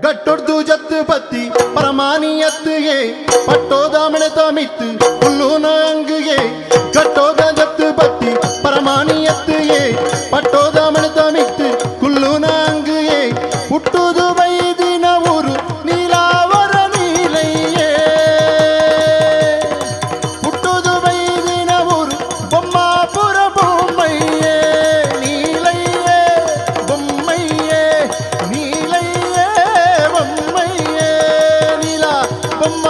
ಗಟ್ಟೊಡ್ದು ಜತ್ತು ಬತ್ತಿ ಪರಮಾನಿಯತ್ತುಗೆ ಪಟ್ಟೋದ ಮಿಣತ ಮಿತ್ತು ಹುಲ್ಲುನ ಅಂಗುಗೆ ಗಟ್ಟೋದ ಜತ್ತು ಬತ್ತಿ ಪರಮಾನಿಯತ್ತುಗೆ ಪಟ್ಟೋದ ಮಿಣತ ಮಿತ್ತು ಕುಲ್ಲುನ ಅಂಗುಗೆ ಹುಟ್ಟುದು ಬೈದಿನ ಊರು ನೀಲಾವರ ನೀಲಯ್ಯೇ ಹುಟ್ಟುದು ಬೈದಿನ ಊರು ಬೊಮ್ಮಾಪುರ ಬೊಮ್ಮಯ್ಯೇ ನೀಲಯ್ಯೇ ಬೊಮ್ಮಯ್ಯೇ ನೀಲಯ್ಯೇ ಬೊಮ್ಮಯ್ಯೇ ನೀಲ ಬೊಮ್ಮ.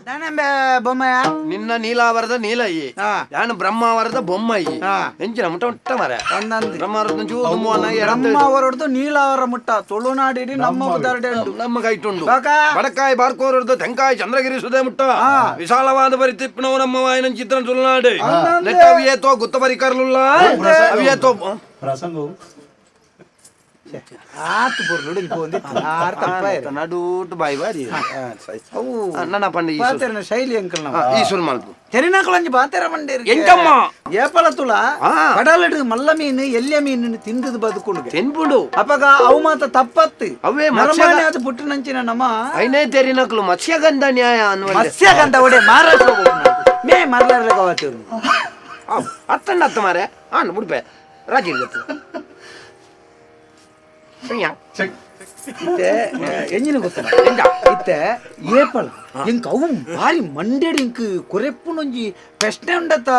ದಾನಂಬೆ ಬೊಮ್ಮಯ್ಯ. ನಿನ್ನ ನೀಲಾವರದ ನೀಲಯ್ಯಿ. ಯಾನು ಬ್ರಹ್ಮಾವರದ ಬೊಮ್ಮಯ್ಯಿ. ಎಂಚಿನ ಮುಟ್ಟ ಮುಟ್ಟ ಮರ. ಒಂದೊಂದು. ಬ್ರಹ್ಮಾವರದ ಚೂರು ದುಮ್ಮುವನ ಎಡತ್ತು. ಬ್ರಹ್ಮಾವರದ್ದು ನೀಲಾವರ ಮುಟ್ಟ ತುಳುನಾಡಿಡಿ ನಮ್ಮ ಉದಾಹರಣೆ ಉಂಟು. ನಮ್ಮ ಕೈಟುಂಡು. ಬಾಕ. ಬಡಕಾಯಿ ಬಾರ್ಕೋರದ್ದು ತೆಂಕಾಯಿ ಚಂದ್ರಗಿರಿ ಸುದೆ ಮುಟ್ಟ ವಿಶಾಲವಾದ ಪರಿತಿಪ್ಪಿನವು ನಮ್ಮ ವಾಯಿನ ಚಿತ್ರ ತುಳುನಾಡು. ನೆಟ್ಟ ಅವಿಯೇತೋ ಗುತ್ತ ಪರಿಕರ್ಲುಲ್ಲ ಅವಿಯೇತೋ. ಪ್ರಸಂಗವು ಆತು ಪೊರ್ಲು ಪೋಂದಿತ್ತು ಆರ್ ತಪ್ಪ. ನಡೂಟು ಬಾಯಿ ಬಾರಿ. ಅವು ನನ್ನ ಪಂಡ ಈ ಪಾತೆರನ ಶೈಲಿ ಅಂಕಲ್ ನಾವು ಈ ಸುರು ಮಲ್ಪು. ತೆರಿನಾಕುಲಂಜಿ ಪಾತೆರ ಮಂಡೇರಿ. ಎಂಕಮ್ಮ? ಏಪಲ ತುಲ ಕಡಲಡು ಮಲ್ಲ ಮೀನು ಎಲ್ಯ ಮೀನು ತಿಂದದು ಬದುಕುಂಡು. ತಿನ್ಪುಂಡು. ಅಪಗ ಅವು ಮಾತ ತಪ್ಪತ್ತು. ಅವೇ ನರಮಾನೆ ಅದು ಪುಟ್ಟನಂಚಿನ ನಮ್ಮ ಐನೇ ತೆರಿನಕ್ಲು ಮತ್ಸ್ಯಗಂಧ ನ್ಯಾಯ ಅನ್ನುವ ಮತ್ಸ್ಯಗಂಧ ಒಡೆ ಮಹಾರಾಷ್ಟ್ರ ಹೋಗ್ನ. ಮೇ ಮರ್ಲಾರ್ಲೆ ಕವಾತಿರು. ಅತ್ತಂಡ ಅತ್ತ ಮಾರೆ ಆನ್ ಬಿಡ್ಪೆ ರಾಜಿ ಗೊತ್ತು. ಚೆಕ್. ಇತ್ತೆ ಎಂಜಿನ ಗೊತ್ತಲ್ಲ ಇತ್ತೆ ಏಪಲ ಇಂಕ್ ಅವು ಭಾರಿ ಮಂಡೇಡು ಇಂಕ್ ಕೊರೆಪ್ಪುನೊಂಜಿ ಪ್ರಶ್ನೆ ಉಂಡತ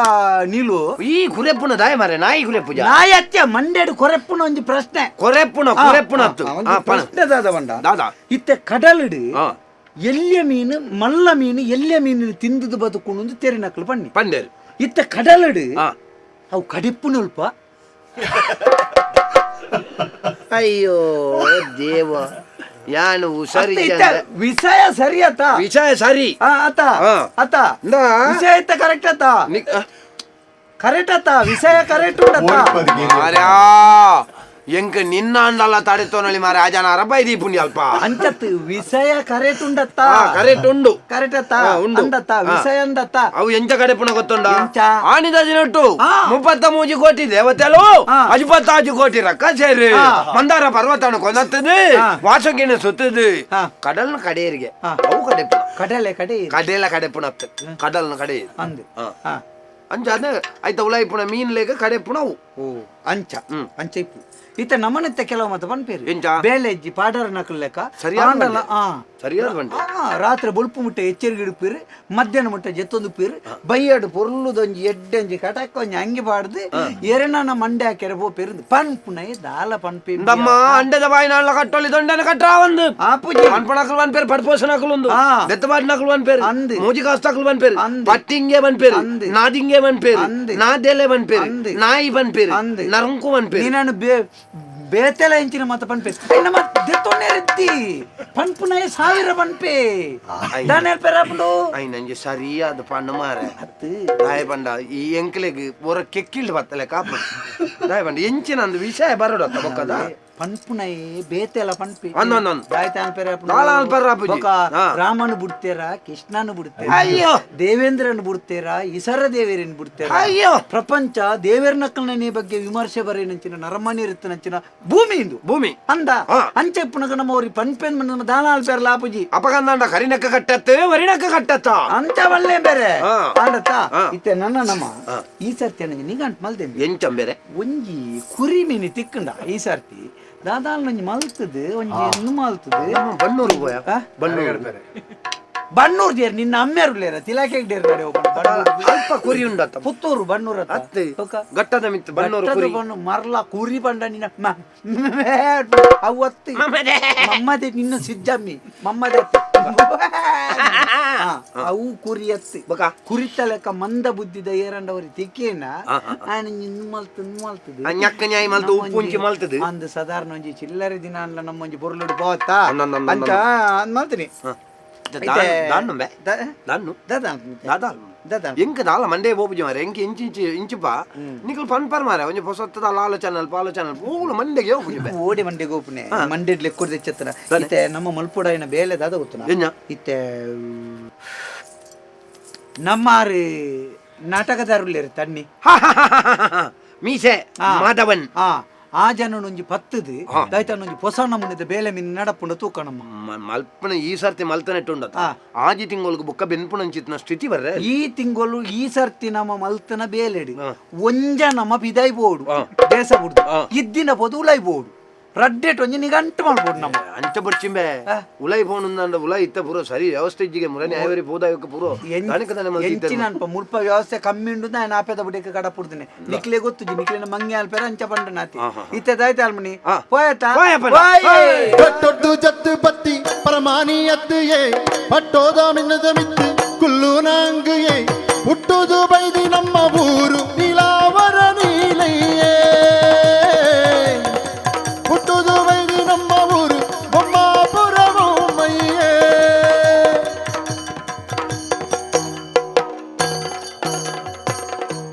ನೀಲು. ಈ ಕುರೆಪ್ಪುನ ದಾಯ ಮಾರೆ ನಾಯಿ ಕುರೆಪ್ಪು ಜಾ. ನಾಯತ್ಯ ಮಂಡೇಡು ಕೊರೆಪ್ಪುನೊಂಜಿ ಪ್ರಶ್ನೆ. ಕೊರೆಪ್ಪುನ ಕುರೆಪ್ಪುನ ಅತ್ತು. ಒಂದು ಪ್ರಶ್ನೆ ದಾದ ಬಂಡ. ದಾದಾ. ಇತ್ತೆ ಕಡಲಡು ಎಲ್ಯ ಮೀನು ಮಲ್ಲ ಮೀನು ಎಲ್ಯ ಮೀನು ತಿಂದದು ಬದುಕುಂಡು ತೆರಿನಕ್ಲು ಬನ್ನಿ. ಪಂಡೇರು. ಇತ್ತೆ ಕಡಲಡು ಅವು ಕಡಿಪ್ಪುನುಲ್ಪ. ಅಯ್ಯೋ ದೇವ ಯಾನು ಹುಷಾರಿ. ಇತ್ತೆ ವಿಷಯ ಸರಿ ಆತ? ವಿಷಯ ಸರಿ. ಆತ. ಆತ. ಇಂದಾ. ವಿಷಯ ಇತ್ತ ಕರೆಕ್ಟ್ ಆತ? ಕರೆಕ್ಟ್ ಆತ ವಿಷಯ ಕರೆಕ್ಟ್ ಉಂಡತ? ಮಾರ್ಯಾ ಎಂಕ್ ನಿನ್ನ ಅಂಡಲ್ಲ ತಡೆತೋನಳಿ ಮಾರೆ ಆಜಾನ ಅರಬೈ ದೀಪುಂಡಿ ಅಲ್ಪ. ಅಂಚತ್ ವಿಷಯ ಕರೆಕ್ಟ್ ಉಂಡತ್ತ? ಕರೆಕ್ಟ್ ಉಂಡು. ಕರೆಕ್ಟ್ ಆತ? ಉಂಡು. ಅಂದತ್ತ ವಿಷಯ ಅಂದತ್ತ? ಅವು ಎಂಚ ಕಡೆಪುನ ಗೊತ್ತುಂಡ? ಎಂಚ? ಆನಿದ ದಿನಟ್ಟು 33 ಕೋಟಿ ದೇವತೆಲು 55 ಕೋಟಿ ರಕ್ಕಸೇರಿ ಮಂದಾರ ಪರ್ವತನ ಕೊನತ್ತದು ವಾಸಗಿನ ಸುತ್ತದು ಕಡಲ್ನ ಕಡೆಯರಿಗೆ ಅವು ಕಡೆಪುನ. ಕಡಲೆ ಕಡೆ. ಕಡೆಲ ಕಡೆಪುನ ಕಡಲ್ನ ಕಡೆ. ಅಂದು. ಅಂಚ ಅದ ಐತ ಉಲಾಯಿಪುನ ಮೀನ್ ಲೇಕ ಕಡೆಪುನ ಅವು. ಓ ಅಂಚ ಅಂಚ ಇಪ್ಪು ಇತ್ತ ನಮನತ್ತೆ ಕೆಲವು ಮತ ಪನ್ಪೇರು. ಎಂಚ? ಬೇಲೆಜ್ಜಿ ಪಾಡರ ನಕಲ್ ಲೆಕ್ಕ. ಸರಿಯಾದ ಆಂಡಲ, ಬಂಡೆ. ಸರಿಯಾದ ಬಂಡೆ. ರಾತ್ರಿ ಬೊಲ್ಪು ಮುಟ್ಟೆ ಎಚ್ಚರಿಕೆ ಇಡುಪೀರು ಮಧ್ಯಾಹ್ನ ಮುಟ್ಟೆ ಜೆತ್ತೊಂದು ಪೀರು ಬೈಯಾಡು ಪೊರ್ಲುದೊಂಜಿ ಎಡ್ಡೆಂಜಿ ಕಟಕ್ ಒಂಜಿ ಅಂಗಿ ಪಾಡ್ದು ಎರನನ ಮಂಡೆ ಹಾಕ್ಯಾರ ಪೋಪೇರು ಪನ್ಪುನೈ ದಾಲ ಪನ್ಪೆ. ndamma ಅಂಡದ ಬಾಯಿನಾಳ್ನ ಕಟ್ಟೊಲಿ ದೊಂಡನ ಕಟ್ಟ ಒಂದು ಆಪುಜಿ. ಪನ್ಪಣಕಲ್ ವನ್ ಪೇರು ಪಡ್ಪೋಸನಕಲ್ ಒಂದು ದೆತ್ತಬಾಡ್ ನಕಲ್ ವನ್ ಪೇರು ಅಂದು. ಮೋಜಿ ಕಾಸ್ತಕಲ್ ವನ್ ಪೇರು ಅಂದು. ಪಟ್ಟಿಂಗೆ ವನ್ ಪೇರು ಅಂದು. ನಾದಿಂಗೆ ವನ್ ಪೇರು ಅಂದು. ನಾದೆಲೆ ವನ್ ಪೇರು ಅಂದು. ನಾಯಿ ವನ್ ಪೇರು ಅಂದು. ನರಂಕು ವನ್ ಪೇರು. ನೀನನ್ನು ಬೇತೆಲ ಎಂಚಿನ ಮತ ಪನ್ಪೆ ನಮ್ಮ ದೆತ್ತೊನ್ನೆರಿದ್ದಿ ಪನ್ಪುನೈ ಸಾವಿರ ಪನ್ಪೆ ದಾನೇಲ್ ಪೆರಾಪುಂಡು. I ನಂಗೆ ಸರಿಯಾದ ಪಣ್ಣು ಮಾರೆ. ಅತ್ತು. ದಾಯ ಪಂಡ ಈ ಎಂಕ್ಲೆಗ್ ಒರ ಕೆಕ್ಕಿಲ್ಡ್ ಬತ್ತಲೆ ಕಾಪು ದಾಯ ಪಂಡ ಎಂಚಿನ ಅಂದು ವಿಷಯ ಬರಡು ಅತ್ತ ಬೊಕ್ಕದ. ಪನ್ಪುನೈ ಬೇತೆಲ ಪನ್ಪೆ. ಅಂದು, ಅಂದು, ಅಂದು. ದಾಯ್ತಾನ್ ಪೆರಾಪುಂಡು. ದಾಲ ಅನ್ಪೆರಾಪುಜಿ. ಬೊಕ ರಾಮನು ಬಿಡ್ತೇರ ಕೃಷ್ಣನು ಬಿಡ್ತೇರ ಅಯ್ಯೋ. ದೇವೇಂದ್ರನು ಬಿಡ್ತೇರ ಇಸರ ದೇವೇರನ್ ಬಿಡ್ತೇರ. ಅಯ್ಯೋ. ಪ್ರಪಂಚ ದೇವೇರ್ನಕ್ಕಲ್ನೇ ಬಗ್ಗೆ ವಿಮರ್ಶೆ ಬರೇನಂಚಿನ ನರಮನಿ ಇರುತ್ತನಂಚಿನ ಭೂಮಿ ಇಂದು. ಭೂಮಿ. ಅಂದ. ಅಂಚೆ ಪುನಗ ನಮ್ಮ ಅವ್ರಿ ಪನ್ಪೆನ್ ನಮ್ಮ ದಾನ ಅಲ್ಪೇರ ಲಾಪುಜಿ. ಅಪಗಂದಾಂಡ ಕರಿನಕ್ಕ ಕಟ್ಟತ್ತೆ ವರಿನಕ್ಕ ಕಟ್ಟತ್ತ. ಅಂಚ ಬಲ್ಲೆ ಬೇರೆ ಆಂಡತ್ತ. ಇತ್ತೆ ನನ್ನ ನಮ್ಮ ಈ ಸರ್ತಿ ನನಗೆ ನಿಗಂಟ್ ಮಲ್ದೆ. ಎಂಚಂಬೇರೆ? ಒಂಜಿ ಕುರಿ ಮೀನು ತಿಕ್ಕಂಡ ಈ ಸರ್ತಿ ದಾದಾಲ್ ಒಂಜಿ ಮಲ್ತದು ಒಂಜಿ ಇನ್ನು ಮಲ್ತದು. ಬಣ್ಣೂರು ಬೋಯ ಬಣ್ಣೂರು. ಬಣ್ಣೂರು ದೇರ್ ನಿನ್ನ ಅಮ್ಮೆರು ಲೇರ ತಿಲಾಕೆ ಡೇರ್ ನಡೆ ಹೋಗೋಣ. ಅಲ್ಪ ಕುರಿ ಉಂಡತ್ತ. ಪುತ್ತೂರು ಬಣ್ಣೂರು ಅತ್ತ. ಅತ್ತೆ. ಬೊಕ? ಗಟ್ಟದ ಮಿತ್ತು ಬಣ್ಣೂರು ಗಟ್ಟದ ಕುರಿ. ಬಣ್ಣು ಮರ್ಲ ಕುರಿ ಬಂಡ ನಿನ್ನ ಅವು ಅತ್ತಿ ಮಮ್ಮದೆ ನಿನ್ನ ಸಿಜ್ಜಮ್ಮಿ ಮಮ್ಮದೆ ಅತ್ತಿ. ಅವು ಕುರಿ ಅತ್ತಿ. ಬೊಕ? ಕುರಿತ ಲೆಕ್ಕ ಮಂದ ಬುದ್ಧಿದ ಏರಂಡವರಿ ತಿಕ್ಕೇನ ಆಯನ ಇನ್ನು ಮಲ್ತು ಇನ್ನು ಮಲ್ತದು. ಆ ನ್ಯಾಯ ಮಲ್ತು, ಉಪ್ಪು ಉಂಚಿ ಮಲ್ತದು. ಅಂದು ಸಾಧಾರಣ ಒಂಜಿ ಚಿಲ್ಲರೆ ದಿನ ಅನ್ಲ ನಮ್ಮ ಒಂಜಿ ಬೊರ್ಲುಡು ಪೋವತ್ತಾ ಅಂದ್ ಅಂದ್ ಅಂದ್ ಅಂಚ ಅಂದ್ ಮಲ್ತೀನಿ. ದಾನ್ನು ಬೆ ದಾನ್ನು. ದಾದಾ. ದಾದಾ. ದಾದಾ. ಎಂಕ್ ದಾಲ ಮಂಡೇ ಪೋಪುಜಿ ಮಾರೆ ಎಂಕ್ ಇಂಚಿ ಇಂಚಿ ಇಂಚಿಪ ನಿಕಲ್ ಪನ್ಪರ್ ಮಾರೆ ಒಂಜಿ ಪೊಸತ್ತದ ಆಲೋಚನೆ ಅಲ್ಪ ಆಲೋಚನೆ ಅಲ್ಪ ಓಲು ಮಂಡೆಗೆ ಹೋಪುಜಿ ಬೆ. ಓಡಿ ಮಂಡೆಗೆ ಹೋಪುನೆ ಮಂಡೆಡ್ ಲೆಕ್ಕೊಡ್ದು ಹೆಚ್ಚತ್ತರ ಇತ್ತೆ ನಮ್ಮ ಮಲ್ಪುಡಾಯಿನ ಬೇಲೆ ದಾದ ಗೊತ್ತುನ? ಎಂಜ? ಇತ್ತೆ ನಮ್ಮಾರು ನಾಟಕದಾರುಲೇರು ತಣ್ಣಿ. ಮೀಸೆ ಮಾಧವನ್. ಆ ಜನನೊಂಜಿ ಪತ್ತದು ದೈತನೊಂಜಿ ಹೊಸ ನಮೂನೆದ ಬೇಲೆ ಮಿನ್ ನಡಪುಂಡ ತೂಕಣಮ್ಮ. ಮಲ್ಪನ ಈ ಸರ್ತಿ ಮಲ್ತನೆಟ್ಟುಂಡ ಆಜಿ ತಿಂಗಳಿಗೆ ಬುಕ್ಕ ಬೆನ್ಪುನಂಚಿತ್ನ ಸ್ಥಿತಿ ಬರ್ರೆ. ಈ ತಿಂಗಳು ಈ ಸರ್ತಿ ನಮ್ಮ ಮಲ್ತನ ಬೇಲೆಡು ಒಂಜ ನಮ್ಮ ಬಿದಾಯಿ ಬೋಡು ದೇಶ ಬುಡ್ದು ಇದ್ದಿನ ಪೊದು ಉಲೈ ಬೋಡು ರಡ್ಡೆಟ್ ಒಂಜಿ ನಿಗಂಟು ಮಾಡ್ಬೋಡು ನಮ್ಮ. ಅಂಚ ಬಡ್ಚಿಂಬೆ ಉಲೈ ಫೋನ್ ಉಂದಾಂಡ ಉಲೈ ಇತ್ತ ಪೂರ ಸರಿ ವ್ಯವಸ್ಥೆ ಇಜ್ಜಿಗೆ ಮುರನೆ ಆಯವರಿ ಪೋದಾಯಕ್ಕೆ ಪೂರ ದಾನಿಕ ದಾನೆ ಮಲ್ತಿ. ಎಂಚಿನ ಅನ್ಪ ಮುಲ್ಪ ವ್ಯವಸ್ಥೆ ಕಮ್ಮಿ ಉಂಡು, ನಾನು ಆಪೆದ ಬುಡಿಕ ಕಡಪುಡ್ದಿನಿ, ನಿಕ್ಲೆ ಗೊತ್ತುಜಿ, ನಿಕ್ಲೆನ ಮಂಗೆ ಅಲ್ಪೆರ ಅಂಚ ಪಂಡ ನಾತಿ ಇತ್ತೆ ದಾಯ್ತ ಅಲ್ಮಣಿ ಪೋಯತ. ಪೋಯಪ್ಪನ. ಪಟ್ಟೊಡ್ಡು ಜತ್ತು ಬತ್ತಿ ಪರಮಾನಿಯತ್ತು ಏ ಪಟ್ಟೋದ ಮಿನ್ನದ ಮಿತ್ತು ಕುಲ್ಲು ನಾಂಗು ಏ ಹುಟ್ಟುದು ಬೈದಿ ನಮ್ಮ ಊರು.